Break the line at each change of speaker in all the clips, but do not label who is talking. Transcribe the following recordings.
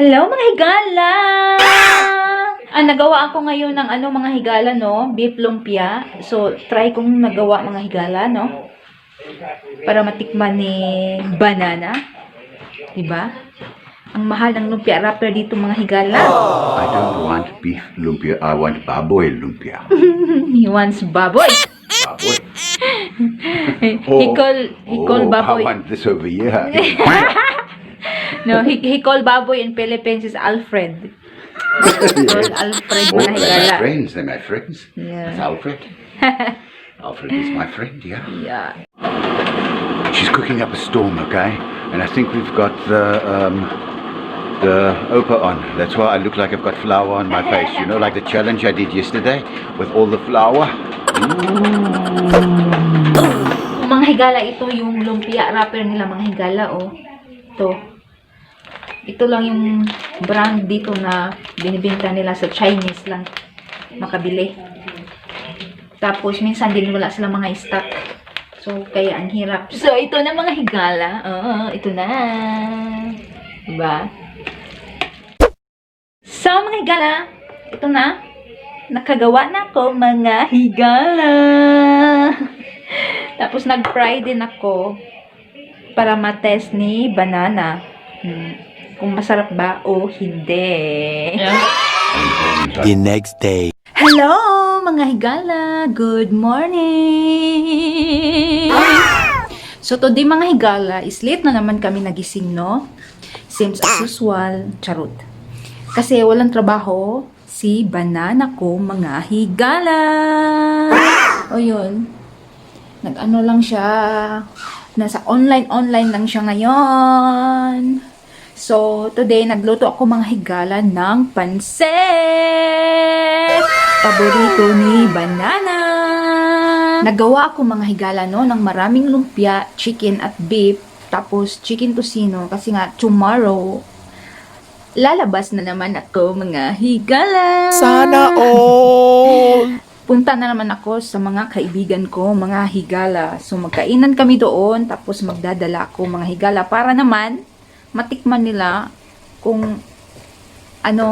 Hello mga higala! Nagawa ako ngayon ng mga higala, no? Beef lumpia. So, try kong nagawa mga higala, no? Para matikman ni Banana. Diba? Ang mahal ng lumpia wrapper dito mga higala.
I don't want beef lumpia. I want baboy lumpia.
He wants baboy.
Baboy.
He call baboy.
I want this over here.
No, he called baboy in Philippines is Alfred. Called Alfred mga higala.
They're my friends.
Yeah.
That's Alfred. Alfred is my friend, yeah.
Yeah.
She's cooking up a storm, okay? And I think we've got the Opa on. That's why I look like I've got flour on my face. You know, like the challenge I did yesterday with all the flour.
Mga higala, ito yung lumpia wrapper nila mga higala, oh. Ito lang yung brand dito na binibenta nila sa Chinese lang makabili. Tapos minsan din wala silang mga stock. So kaya ang hirap. So ito na mga higala. Ito na. Diba? So mga higala, ito na. Nakagawa na ako mga higala. Tapos nag-fry din ako para matest ni Banana. Kung masarap ba o hindi.
The next day.
Hello mga higala! Good morning! So today mga higala, is late na naman kami nagising, no? Seems as usual, charot. Kasi walang trabaho si Banana ko mga higala. O yun, nag-ano lang siya, nasa online lang siya ngayon. So, today, nagluto ako mga higala ng pansit! Paborito ni Banana! Nagawa ako mga higala, no, ng maraming lumpia, chicken at beef, tapos chicken tocino, kasi nga, tomorrow, lalabas na naman ako mga higala!
Sana all!
Punta na naman ako sa mga kaibigan ko, mga higala. So, magkainan kami doon, tapos magdadala ako mga higala para naman matikman nila kung ano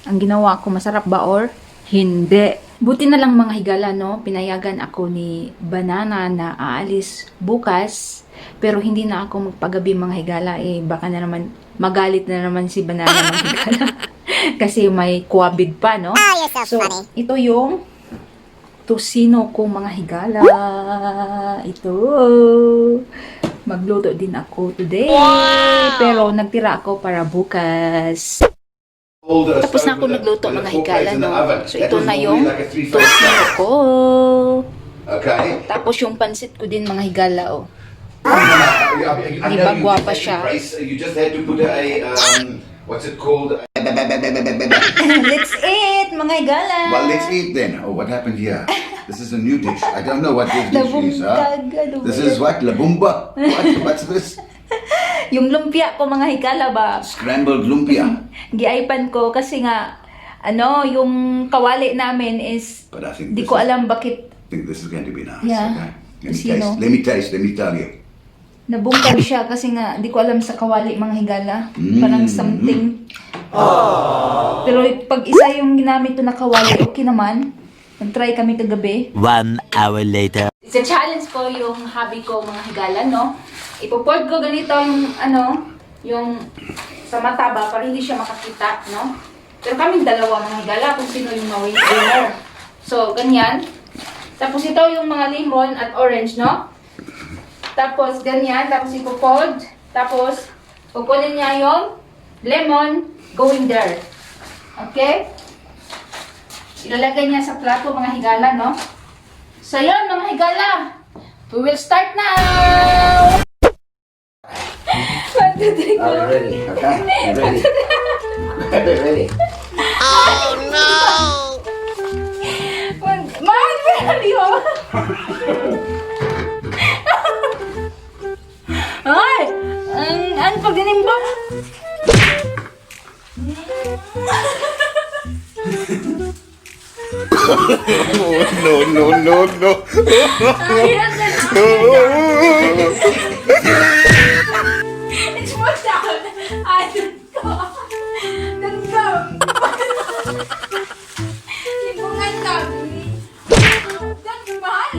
ang ginawa ko, masarap ba or hindi. Buti na lang mga higala, no, pinayagan ako ni Banana na aalis bukas, pero hindi na ako magpagabi mga higala, baka na naman magalit na naman si Banana mga higala. Kasi may kuwabid pa, no? So, ito yung tocino ko mga higala. Ito. Magluto din ako today. Wow! Pero nagtira ako para bukas. Tapos na ako nagluto mga higala, no? So ito na yung tocino ko.
Okay.
Tapos yung pansit ko din mga higala, oh. Di ba gwapa siya?
You just had to put what's it called?
Let's eat mga higala.
Well, let's eat then. Oh, what happened here? This is a new dish. I don't know what this dish is. This is what? Labumba? What's this?
Yung lumpia ko mga higala ba?
Scrambled lumpia.
Giaipan ko kasi nga, yung kawali namin is,
But I think
di ko alam bakit
I think this is going to be nice.
Yeah.
Okay. Let me taste. Let me tell you.
nabungkag siya kasi nga, di ko alam sa kawali mga higala. Parang something. Pero pag isa yung ginamit to na kawali, okay naman. Nag-try kami kagabi.
1 hour later.
It's a challenge ko yung hobby ko mga higala, no? Ipo-pour ko ganito yung sa mata ba, para hindi siya makakita, no? Pero kaming dalawa mga higala kung sino yung ma-weight gainer. So, ganyan. Tapos ito yung mga lemon at orange, no? Tapos ganyan, tapos ipo-fold. Tapos, kukunin niya yung lemon going there. Okay? Ilalagay niya sa plato mga higala, no? So, yun mga higala. We will start now! 1, 2, 3, go!
Are you ready? Okay. You ready? Are you ready?
Oh no!
Mahal mo ready, oh! Ay! Ang pagdinimbang!
No.
It's worked out. I don't know.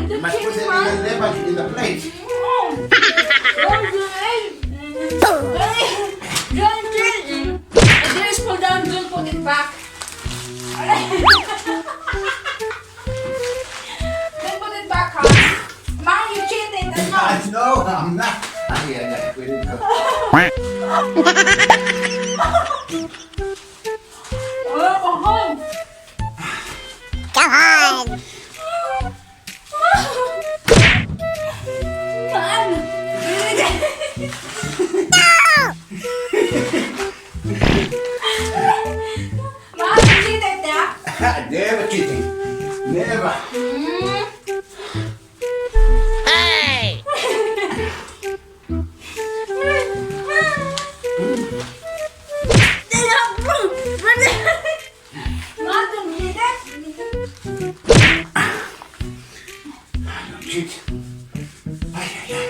You must put it in the plate.
Just pull down, don't put it back. Don't put it back, huh? Ma, you cheated.
No, I'm not. Yeah, where did it go?
Come on.
Ma, you cheated, yeah?
Never cheating. Never.
Hey!
Ma, don't cheat it.
Don't cheat. Ay, ay, ay.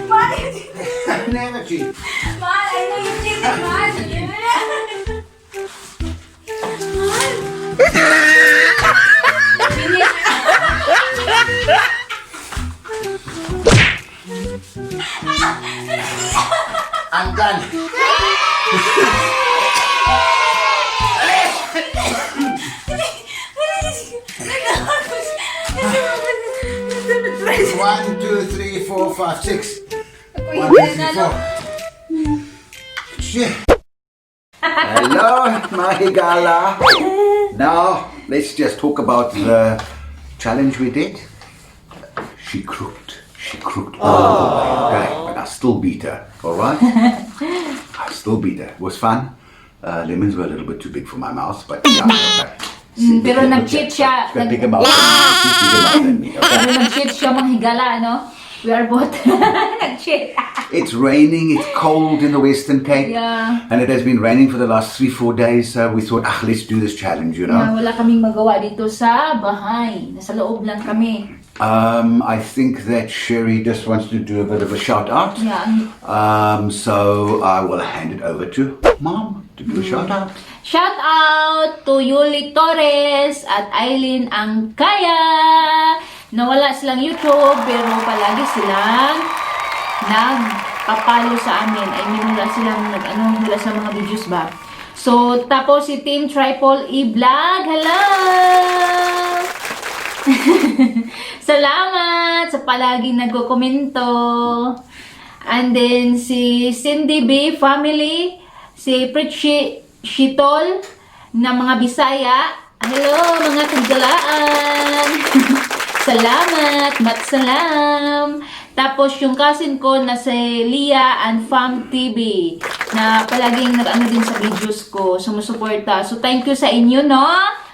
Ma, you cheated.
Never cheat.
Ma, I know you cheated, Ma.
I'm done. One, two, three, four, five, six. One, two, three, four. Shit. Hello, Mahigala. Now, let's just talk about the challenge we did. She crooked all the way, okay? But I still beat her, alright? I still beat her. It was fun. Lemons were a little bit too big for my mouth, but yeah, okay.
Pero nag-cheat siya.
She's got bigger mouth. She's bigger mouth than me, okay?
Pero nag-cheat siya, mga higala, ano? We are both nag-cheat.
It's raining, it's cold in the Western Cape.
Yeah.
And it has been raining for the last 3-4 days, so we thought, let's do this challenge, you know?
Wala kaming magawa dito sa bahay. Nasa loob lang kami.
I think that Sherry just wants to do a bit of a shout out.
Yeah.
So I will hand it over to Mom to do a shout out.
Shout out to Yuli Torres at Eileen Angkaya. Nawala silang YouTube pero palagi silang nagpapalo sa amin. I mean, wala silang wala sa mga videos ba. So, tapos si Team Tripol E-Vlog. Hello! Salamat sa palagi nagko-komento. And then si Cindy B family, si Pritchie Shitol na mga Bisaya. Hello mga kagalaan. Salamat, matsalam. Tapos yung cousin ko na si Lia and Fam TV na palaging nag-ano din sa videos ko, sumusuporta. So thank you sa inyo, no?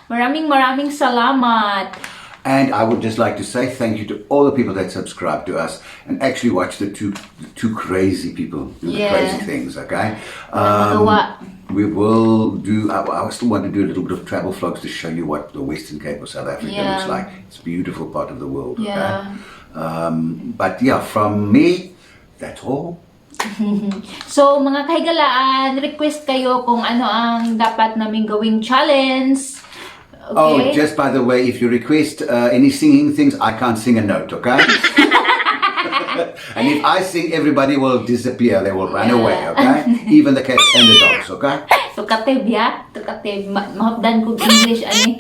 Maraming salamat.
And I would just like to say thank you to all the people that subscribe to us and actually watch the two crazy people do the
Yeah.
crazy things, okay?
Magawa.
We will do, I still want to do a little bit of travel vlogs to show you what the Western Cape of South Africa
Yeah.
looks like. It's a beautiful part of the world,
Yeah.
okay? But yeah, from me, that's all.
So, mga kahigalaan, request kayo kung ano ang dapat naming gawing challenge. Okay?
Oh, just by the way, if you request any singing things, I can't sing a note, okay? And if I sing, everybody will disappear. They will run away, okay? Even the cats and the dogs, okay?
Talkative, ya? Talkative. Mahapdan ko English, ani?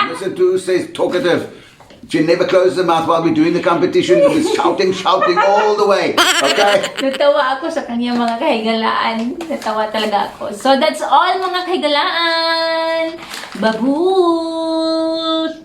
Listen to who says talkative. She never closes her mouth while we're doing the competition. It's shouting all the way, okay?
Natawa ako sa kanya mga kahigalaan. Natawa talaga ako. So, that's all mga kahigalaan. Babuut!